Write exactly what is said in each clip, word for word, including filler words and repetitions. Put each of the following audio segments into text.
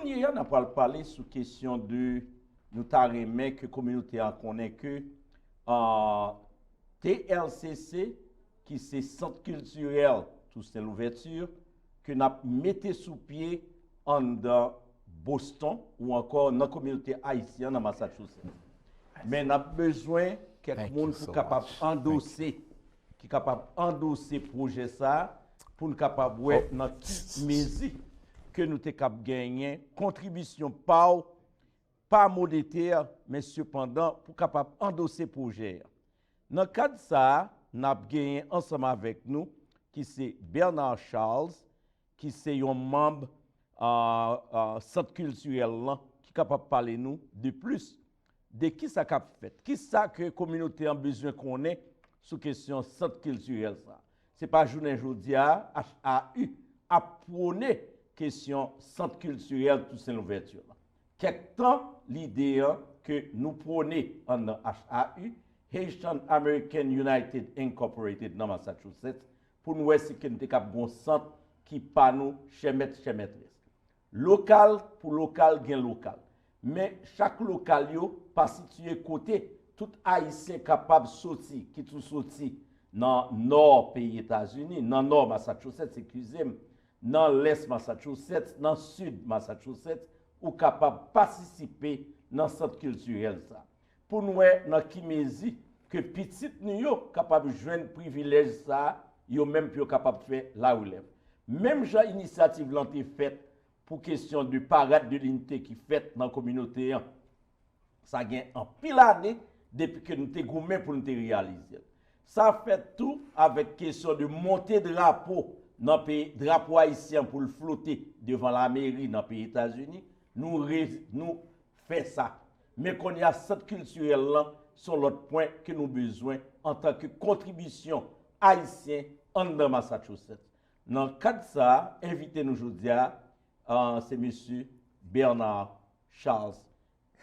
Kounye a, n ap pral pale sou kesyon de, nou ta renmen ke kominote a konnen ke, ah, T L C C, ki se Sant Kiltirèl Toussaint Louverture, ke n ap mete sou pye anndan Boston ou ankò nan kominote ayisyen an nan Massachusetts. Men n ap bezwen kèk moun pou kapab andose, ki kapab andose pwojè sa a, pou n kapab wè nan ki mezi ke nou te kab genyen kontribisyon pa w, pa monetè, men sepandan pou kapab andose pwojè a. Nan kad sa a, n ap genyen ansanm avèk nou, ki se Bernard Charles, ki se yon manm, ah, ah, Sant Kiltirèl lan, ki kapab pale nou de plis de kisa k ap fèt, kisa ke kominote an bezwen konnen sou kesyon Sant Kiltirèl sa. Se pa jounen jodi a, H A U ap pwone kesyon Sant Kiltirèl Toussaint Louverture la. Kèk tan, lide an ke nou pwone anndan H A U, Haitian American United Incorporated nan Massachusetts, pou n wè si ke n te kab gon sant ki pa nou, chè mèt, chè mètrès. Lokal pou lokal gen lokal. Men chak lokal yo pa sitiye kote tout Ayisyen kapab soti, kit ou soti nan nò peyi Etazini, nan nò Massachusetts, eskize m, nan lès Massachusetts, nan sid Massachusetts, ou kapab patisipe nan sant kiltirèl sa. Pou n wè nan ki mezi ke pitit nou yo kapab jwenn privilèj sa a, yo menm pou yo kapab fè larelèv. Menm jan inisyativ lan te fèt pou kesyon de parad de linite ki fèt nan kominote an. Sa gen anpil ane depi ke nou te goumen pou nou te reyalize l. Sa fèt tou avèk kesyon de monte drapo nan peyi, drapo ayisyen an pou l flote devan lameri nan peyi Etazini. Nou re-, nou fè sa. Men kounye a, sant kiltirèl lan se yon lòt pwen ke nou bezwen antanke kontribisyon ayisyen anndan Massachusetts. Nan kad sa a, envite nou jodi a, ah, se mesye Bernard Charles.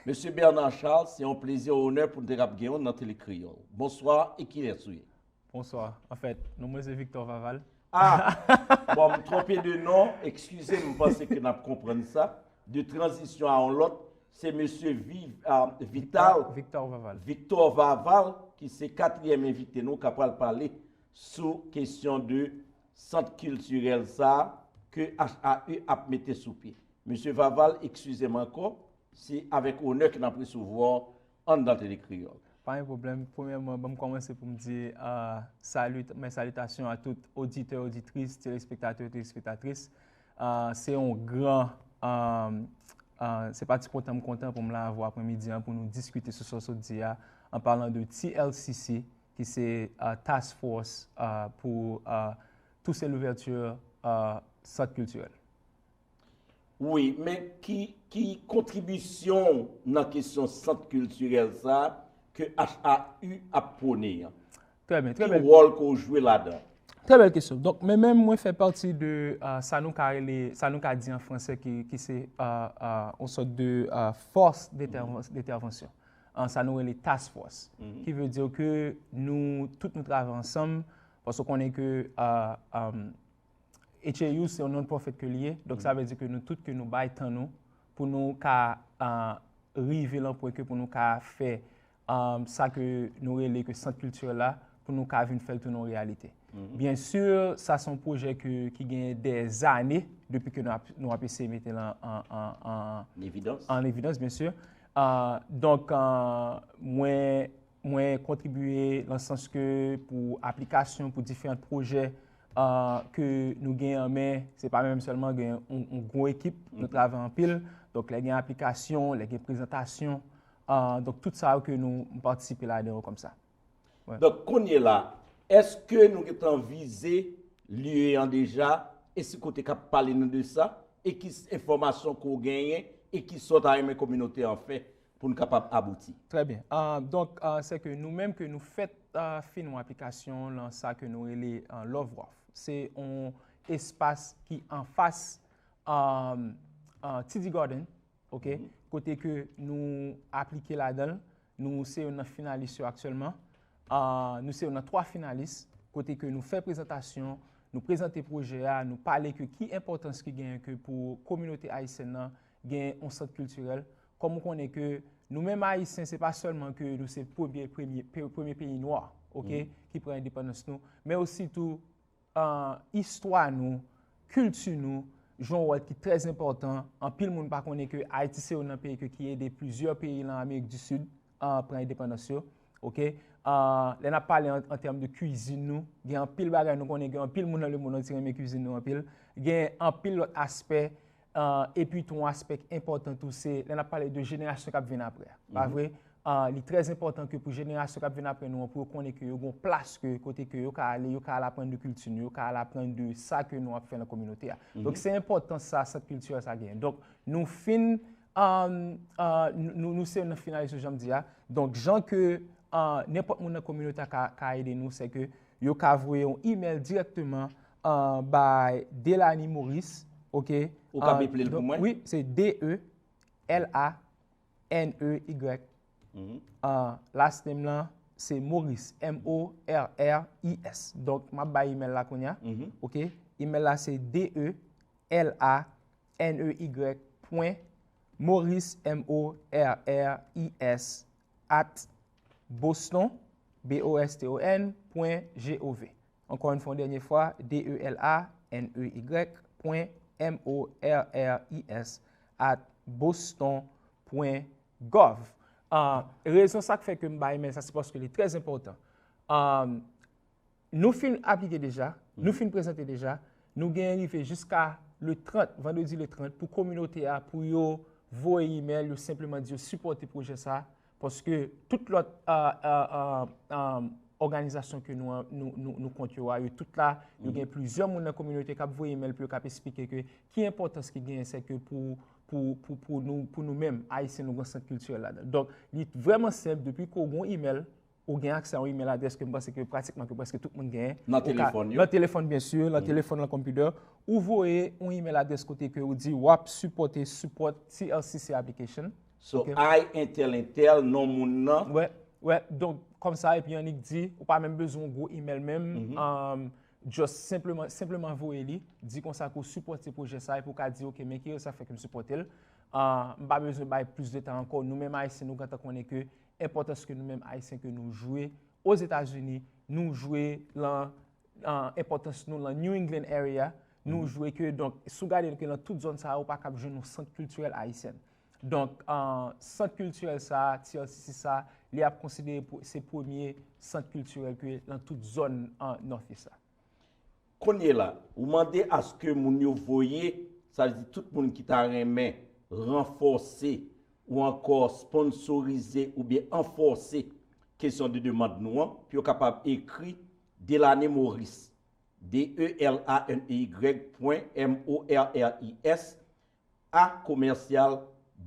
Mesye Bernard Charles, se yon plezi, yon onè pou n te kab gen w nan Tele Kreyòl. Bonswa e kilès ou ye? Bonswa. Anfèt, non mwen se Victor Vaval. Ah! Bon, m twonpe de non, eskize m, m panse ke n ap konprann sa. De tranzisyon a yon lòt, se mesye Vi-, ah, Vital, Victor Vaval. Victor Vaval, ki se katriyèm envite nou, k ap pral pale sou kesyon de sant kiltirèl sa a ke H A U ap mete sou pye. Mesye Vaval, eskize m ankò, se avèk onè ke n ap resevwa w anndan Tele Kreyòl. Pa gen pwoblèm. Premyèman, ban m kòmanse pou m di, ah, salut, mes salutations à tout oditè, oditris, telespektatè, telespektatris. Ah, se yon gran, ah, ah, se pa ti kontan m kontan pou m la avè w aprèmidi an pou nou diskite sou sa w sot di a, an palan de T L C C, ki se, ah, Task Force, ah, pou, ah, Toussaint Louverture, ah, sant kiltirèl. Wi, men ki, ki kontribisyon w nan kesyon sant kiltirèl sa a ke H A U ap pwone an? Trè byen, trè byen. Ki wòl ke w jwe ladan? Trè bèl kesyon. Donk, men menm mwen fè pati de, ah, sa nou ka rele, sa nou ka di an fransè ki, ki se, ah, ah, yon sòt de, ah, fòs dentèvan-, dentèvansyon. Ah, sa nou rele task force. Ki vle di ke nou, tout nou travay ansanm, paske w konnen ke, ah, ah, H A U se yon non-profit ke li ye. Donk, sa vle di ke nou tout ke nou bay tan nou pou nou ka, ah, rive nan pwen ke pou nou ka fè, ah, sa ke nou rele ke sant kiltirèl la, pou nou ka vin fè l tounen yon reyalite. Byen si, sa se yon pwojè ke, ki gen dèzane depi ke nou ap, nou ap eseye mete l an, an, an, an evidans, byen si. Ah, donk, ah, mwen, mwen kontribye nan sans ke pou aplikasyon, pou diferan pwojè, ah, ke nou gen an men, se pa menm sèlman gen yon, yon gwo ekip, nou travay anpil. Donk, lè gen aplikasyon, lè gen prezantasyon, ah, donk, tout sa yo ke nou, m patisipe ladan yo kòmsa. Wi. Donk, kounye la, èske nou gentan vize lye an deja? E si kote k ap pale nou de sa? E ki s-, enfòmasyon ke w genyen? E ki sa w ta renmen kominote an fè pou n kapab abouti? Trè byen. Ah, donk, ah, se ke nou menm ke nou fèt, ah, fin yon aplikasyon lan sa ke nou rele, ah, Love Wharf. Se yon espas ki anfas, ah, ah, T D Garden, ok? Kote ke nou aplike ladan l, nou se youn nan finalis yo aktyèlman. Ah, nou se youn nan twa finalis, kote ke nou fè prezantasyon, nou prezante pwojè a, nou pale ke ki enpòtans ki genyen ke pou kominote ayisyèn nan, gen yon sant kiltirèl. Kòm ou konnen ke nou menm Ayisyen, se pa sèlman ke nou se premye, premye, pe- premye peyi nwa, oke, ki pran endepandans nou, men osi tou uh, istwa nou, kilti nou, jwe yon wòl ki trè enpòtan. Anpil moun pa konnen ke Ayiti se youn nan peyi ke ki ede plizyè peyi nan Amerik di Sid uh, pran endepandans yo. Oke? Uh, lè n ap pale an, an tèm de kwizin nou, gen anpil bagay nou konnen, gen anpil moun nan lemonn antye renmen kwizin nou anpil. Gen anpil lòt aspè, uh, epi tou yon aspè ki enpòtan tou se lè n ap pale de jenerasyon k ap vin apre a. Pa vre? Uh, li trè enpòtan ke pou jenerasyon k ap vin apre nou an, pou yo konnen ke yo gon plas ke kote ke yo ka ale, yo ka al aprann de kilti nou, yo ka al aprann de sa ke nou ap fè nan kominote a. Donk se enpòtans sa sant kiltirèl sa genyen. Donk nou fin, um, uh, nou, nou se nan finalis yo jan m di a. Donk jan ke uh, nenpòt moun nan kominote a ka, ka ede nou, se ke yo ka voye yon email dirèkteman uh, bay Delany Maurice, oke? Ou ka eple l pou mwen? Wi, se D E L A N E Y. Uh, last name lan, se Morris, M O R R I S. Donk, m ap bay email la kounye a. Oke? Email la, se D E L A N E Y pwen Morris, M O R R I S, at Boston, B O S T O N, pwen G O V. Encore une fois, une dernière fois, D E L A N E Y pwen M O R R I S at Boston pwen gov. Uh, rezon sa k fè ke m bay email sa, se paske li trè enpòtan. Uh, nou fin aplike deja, nou fin prezante deja, nou gen rive jiska le trant, vandredi le trant, pou kominote a, pou yo voye email, yo senpleman di yo sipòte pwojè sa, paske tout lòt uh, uh, uh, um, òganizasyon ke nou, nou, nou, nou kont yo a, yo tout la, yo gen plizyè moun nan kominote k ap voye email pou yo k ap eksplike ke ki enpòtans ki genyen, se ke pou, pou, pou, pou nou, pou nou menm, Ayisyen, nou gen sant kiltirèl ladan. Donk, li vrèman senp, depi ke w gen yon email, ou gen aksè a yon email adrès ke m panse ke pratikman ke prèske tout moun genyen. Nan telefòn yo? Nan telefòn, byen si, nan telefòn, nan konpitè. Ou voye yon email adrès kote ke ou di w ap sipòte, support T L C C application. So, I entel entel, non moun nan. Wè, wè, donk, kòm sa, epi annik di, ou pa menm bezwen yon gwo email menm. Um, just senpleman, senpleman voye li, di konsa ke w sipòte pwojè sa, epi w ka di, oke, men ki rezon sa fè ke m sipòte l. Uh, m pa bezwen bay plis detay ankò. Nou menm Ayisyen, nou gentan konnen ke enpòtans ke nou menm Ayisyen ke nou jwe Ozetazini, nou jwe lan, uh, enpòtans nou lan New England area, nou jwe ke, donk, si w gade ke lan tout zòn sa a, ou pa kab jwenn yon sant kiltirèl ayisyen. Donk, uh, sant kiltirèl sa a, T L C C sa, li ap konsidere pou, se premye sant kiltirèl ke lan tout zòn uh, Northeast la. Kounye la, ou mande aske moun yo voye, sa vle di tout moun ki ta renmen ranfòse ou ankò sponsorize oubyen anfòse kesyon de demann nou an, pou yo kapab ekri Delany Maurice, D E L A N E Y pwen M O R R I S, a commercial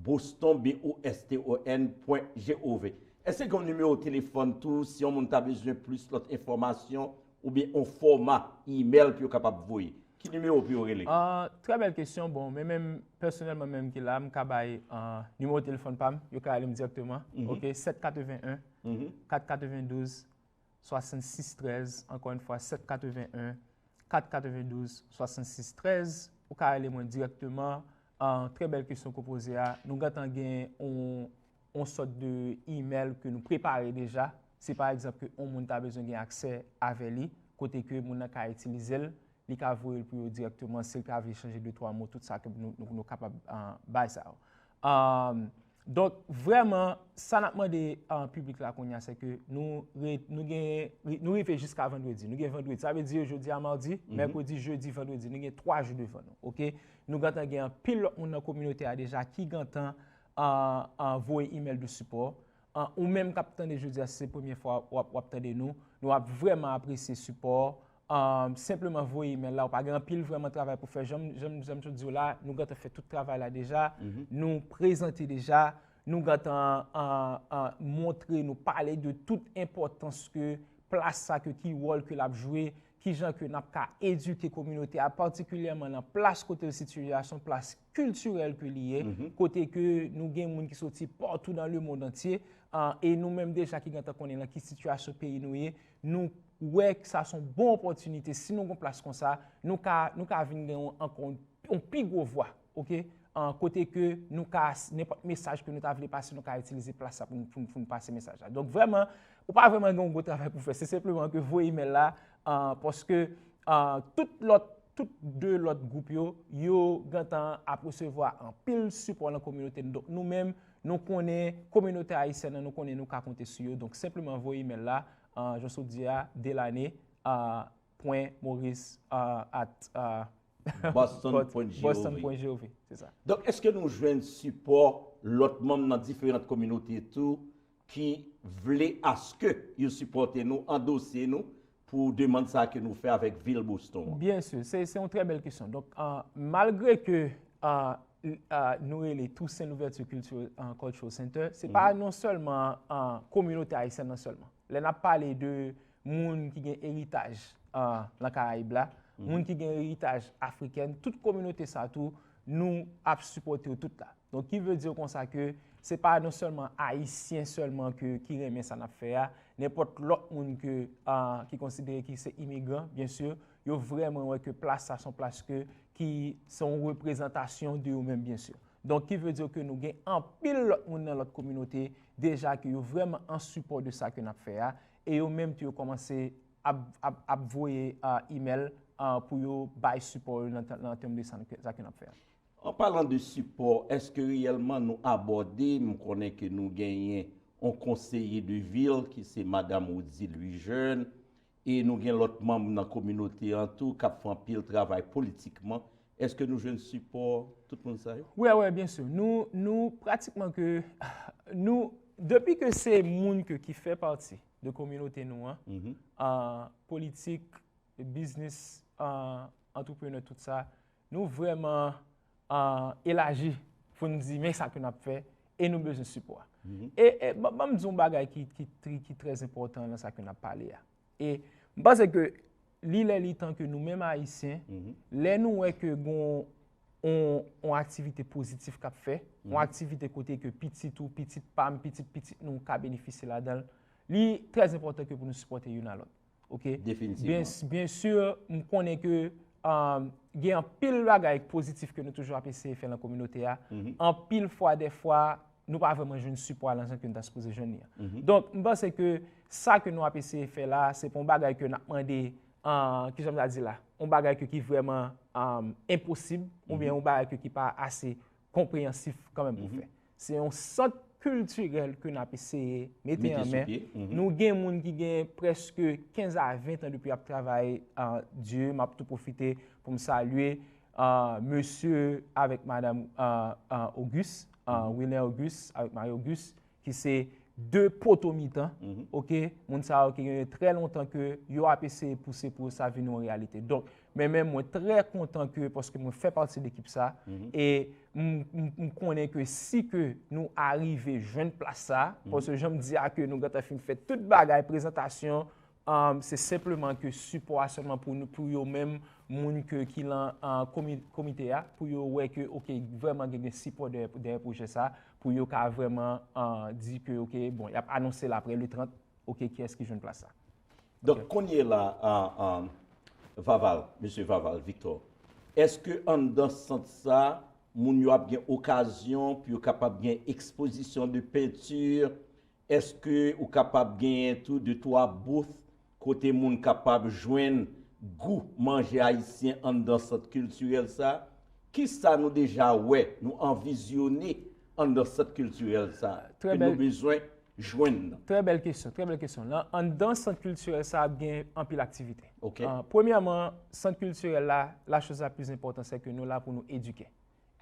boston, B O S T O N pwen G O V. Èske gen yon nimewo telefòn tou, si yon moun ta bezwen plis lòt enfòmasyon oubyen yon fòma email pou yo kapab voye? Ki nimewo pou yo rele? Ah, trè bèl kesyon. Bon, men menm, pèsonèlman menm ki la, m ka bay ah, nimewo telefòn pa m, yo ka rele m dirèkteman. Ok, sèt katreven en, kat katrevendouz, swasannsis trèz, ankò yon fwa, sèt katreven en, kat katrevendouz, swasannsis trèz. Ou ka rele mwen dirèkteman. Ah, trè bèl kesyon ke w poze a. Nou gentan gen yon, yon sòt de email ke nou prepare deja. Si pa egzanp ke yon moun ta bezwen gen aksè avè li, kote ke moun nan ka itilize l, li ka voye l pou yo dirèkteman, si l ta vle chanje de twa mo, tout sa ke nou, nou, nou kapab ah, bay sa yo. Ah, donk, vrèman, sa n ap mande ah, piblik la kounye a, se ke nou, re, nou gen, nou rive jiska vandredi. Nou gen vandredi. Sa vle di jodi a madi, mèkredi, jedi, vandredi. Nou gen twa jou devan nou. Ok? Nou gentan gen anpil lòt moun nan kominote a deja ki gentan ah, ah, voye email de sipò. Ah, ou menm k ap tande jodi a, si se premye fwa w ap, w ap tande nou, nou ap vrèman apresye sipò. Ah, senpleman voye email la, ou pa gen anpil vrèman travay pou fè. Jan m, jan m, jan m sot di w la, nou gentan fè tout travay la deja. Nou prezante deja. Nou gentan ah, ah, montre, nou pale de tout enpòtans ke plas sa ke ki wòl ke l ap jwe, kijan ke n ap ka edike kominote a, patikilyèman nan plas kote l sitiye a, se yon plas kiltirèl ke li ye, kote ke nou gen moun ki soti patou nan lemonn antye, ah, e nou menm deja ki gentan konnen nan ki sitiyasyon peyi nou ye, nou wè ke sa se yon bon opòtinite. Si nou gen yon plas konsa, nou ka, nou ka vin gen yon, ankò yon, yon pi gwo vwa, ok? an, kote ke nou ka, nenpòt mesaj ke nou ta vle pase, nou ka itilize plas sa pou nou, pou nou, pou nou pase mesaj la. Donk, vrèman, ou pa vrèman gen yon gwo travay pou fè. Se senpleman ke voye imèl la, an, paske, an, tout lòt, tout de lòt gwoup yo, yo gentan ap resevwa anpil sipò nan kominote nou. Donk, nou menm, nou konnen kominote ayisyèn nan, nou konnen nou ka konte sou yo. Donk, senpleman voye imèl la, an, jan w di a, Delane, an, pwen Maurice, an, at, an, Boston pwen G O V. Boston pwen G O V, se sa. Donk, èske nou jwenn sipò lòt manm nan diferan kominote tou ki vle aske yo sipòte nou, andose nou pou demann sa ke nou fè avèk vil Boston an? Byen si, se, se yon trè bèl kesyon. Donk, an, malgre ke, an, l-, an, nou rele Toussaint Louverture Cultural, an, Cultural Center, se pa non sèlman, an, kominote ayisyèn nan sèlman. Lè n ap pale de moun ki gen eritaj, an, nan Karayib la, moun ki gen eritaj afriken, tout kominote sa tou, nou ap sipòte yo tout la. Donk, ki vle di konsa ke se pa non sèlman Ayisyen sèlman ke, ki renmen sa n ap fè a, nenpòt lòt moun ke, an, ki konsidere ki se imigran, byen si, yo vrèman wè ke plas sa se yon plas ke, ki se yon reprezantasyon de yo menm, byen si. Donk, ki vle di ke nou gen anpil lòt moun nan lòt kominote deja ke yo vrèman an sipò de sa ke n ap fè a, e yo menm tou yo kòmanse ap, ap, ap voye, a, imèl, a, pou yo bay sipò yo nan, nan tèm de sa, sa ke n ap fè a. An palan de sipò, èske reyèlman nou abòde, m konnen ke nou genyen yon konseye de vil ki se Madanm Woody Louis Jeune, e nou gen lòt manm nan kominote an tou k ap fè anpil travay politikman. Èske nou jwenn sipò tout moun sa yo? Wi, wi, byen si. Nou, nou pratikman ke, nou, depi ke se moun ke, ki fè pati de kominote nou an, a, politik, biznis, a, antreprenè, tout sa, nou vrèman, a, elaji pou n di men sa ke n ap fè e nou bezwen sipò a. E, e ban, ban m di yon bagay ki, ki, ki, ki trè enpòtan nan sa ke n ap pale a. E m panse ke li lè li tan ke nou menm Ayisyen, lè nou wè ke gon yon, yon aktivite pozitif k ap fè, yon aktivite kote ke pitit ou, pitit pa m, pitit pitit nou ka benefisye ladan l, li trè enpòtan ke pou nou sipòte youn a lòt. Oke? Definitivman. Byen, byen si, m konnen ke, um, gen anpil bagay pozitif ke nou toujou ap eseye fè nan kominote a. Anpil fwa, dèfwa, nou pa vrèman jwenn sipò a nan jan ke nou ta sipoze jwenn li an. Donk, m panse ke sa ke nou ap eseye fè la, se pa yon bagay ke n ap mande, uh, kijan m ta di la, yon bagay ke ki vrèman, um, enposib, oubyen yon bagay ke ki pa ase konpreyansif kanmenm pou fè. Se yon sant kiltirèl ke n ap eseye mete an men. Nou gen moun ki gen prèske kenz a ven tan depi y ap travay, a, di, m ap tou pwofite pou m salye, a, mesye avèk madanm, a, a, Auguste, a, Wilner Auguste avèk Marie Auguste, ki se de poto mitan, oke? Moun sa yo ki gen trè lontan ke yo ap eseye pouse pou sa vin yon reyalite. Donk, men menm mwen trè kontan ke, paske mwen fè pati de ekip sa, e m, m, m konnen ke si ke nou arive jwenn plas sa, paske jan m di a ke nou gentan fin fè tout bagay, prezantasyon, um, se senpleman ke sipò a sèlman pou nou, pou yo menm, moun ke, ki lan, uh, komi-, komite a, pou yo wè ke, oke, vrèman gen, gen sipò dèyè, dèyè pwojè sa, pou yo ka vrèman, uh, di ke, oke, bon, y ap anonse l apre le trant, oke, kiyès ki jwenn plas sa. Donk, kounye la, a, a, Vaval, mesye Vaval Victor, èske anndan sant sa, moun yo ap gen okazyon pou yo kapab gen ekspozisyon de penti? Èske ou kapab genyen tou de twa booth kote moun kapab jwenn gou manje ayisyen anndan sant kiltirèl sa? Kisa nou deja wè, nou anvizyone anndan sant kiltirèl sa ke nou bezwen jwenn nan? Trè bèl kesyon, trè bèl kesyon. Lan, anndan sant kiltirèl sa ap gen anpil aktivite. Ok. Ah, premyèman, sant kiltirèl la, la chose la plus importante, c'est que nou la pou nou edike.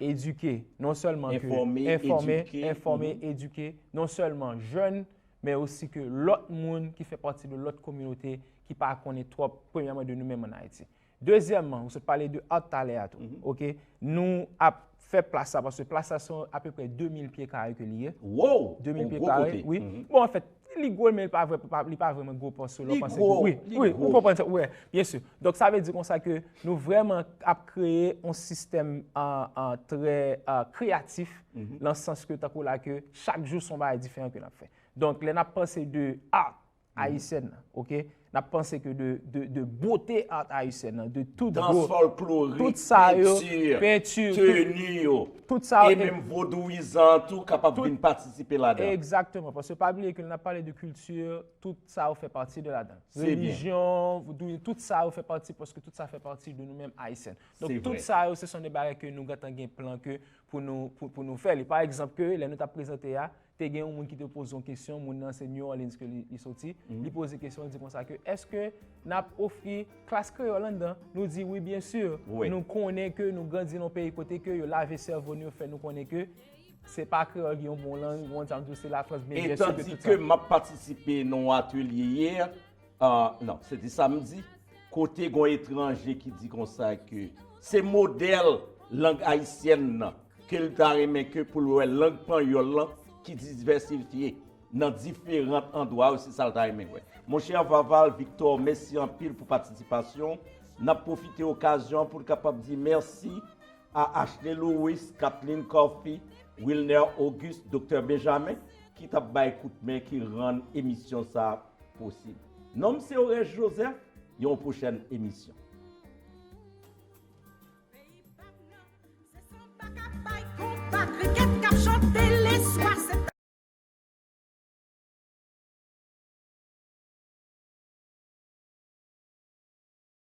Edike, non sèlman ke Enfòme, enfòme, edike, enfòme, edike, non sèlman jèn, men osi ke lòt moun ki fè pati de lòt kominote ki pa konnen twòp, premyèman, de nou menm ann Ayiti. Dezyèmman, ou sot pale de art talè a tou. Ok? Nou ap fè plas sa, paske plas sa se apeprè de mil pye kare ke li ye. Wow! De mil Yon pye gwo kare, kote. Wi. Bon, anfèt, li gwo, men li pa vrè-, pa, li pa vrèman gwo, paske lè w Li panse gwo, ke, wi, li wi, gwo. Ou konprann sa, wi, byen si. Donk, sa vle di konsa ke nou vrèman ap kreye yon sistèm, ah, ah, trè, ah, kreyatif, nan sans ke, tankou la, ke chak jou se yon bagay diferan ke n ap fè. Donk, lè n ap panse de art ayisyèn nan, ok? n ap panse ke de, de, de bote art ayisyèn nan, de tout Dans folklorik, tout sa yo, pinti, penti, teni yo, tout sa e yo, menm vodouyizan an tou kapab tout- vin patisipe ladan. Egzakteman, paske pa bliye ke lè n ap pale de kilti, tout sa yo fè pati de ladan. Se byen. Relijyon, vodouyizan, tout sa yo fè pati, paske tout sa fè pati de nou menm ayisyen. Se Donk tout vre. Sa yo, se son de bagay ke nou gentan gen plan ke pou nou, pou, pou nou fè li. Pa egzanp, ke lè nou t ap prezante a, te gen yon moun ki te poze yon kesyon, moun nan se New Orleans ke li, li soti, li poze kesyon, li di konsa ke, èske n ap ofri klas kreyòl anndan? Nou di wi, byen si. Wi. Nou konnen ke nou grandi nan yon peyi kote ke yo lave sèvo nou, yo fè nou konnen ke se pa kreyòl ki yon bon lang, yon tanm tou se Lafrans, byen E byen si ke tandi tout ke sa. M ap patisipe nan yon atelye yè, ah, non, se te samdi, kote gon etranje ki di konsa ke se modèl lang ayisyèn nan ke l ta renmen ke pou l wè lang panyòl lan ki divèsifye nan diferan andwa yo, se sa l ta renmen wè. Monchè Vaval Victor, mèsi anpil pou patisipasyon. N ap pwofite okazyon an pou n kapab di mèsi a Ashley Louis, Kathleen Coffey, Wilner Auguste, Doktè Benjamin, ki t ap bay kout men, ki rann emisyon sa a posib. Non m se Oreste Joseph, yon pwochèn emisyon.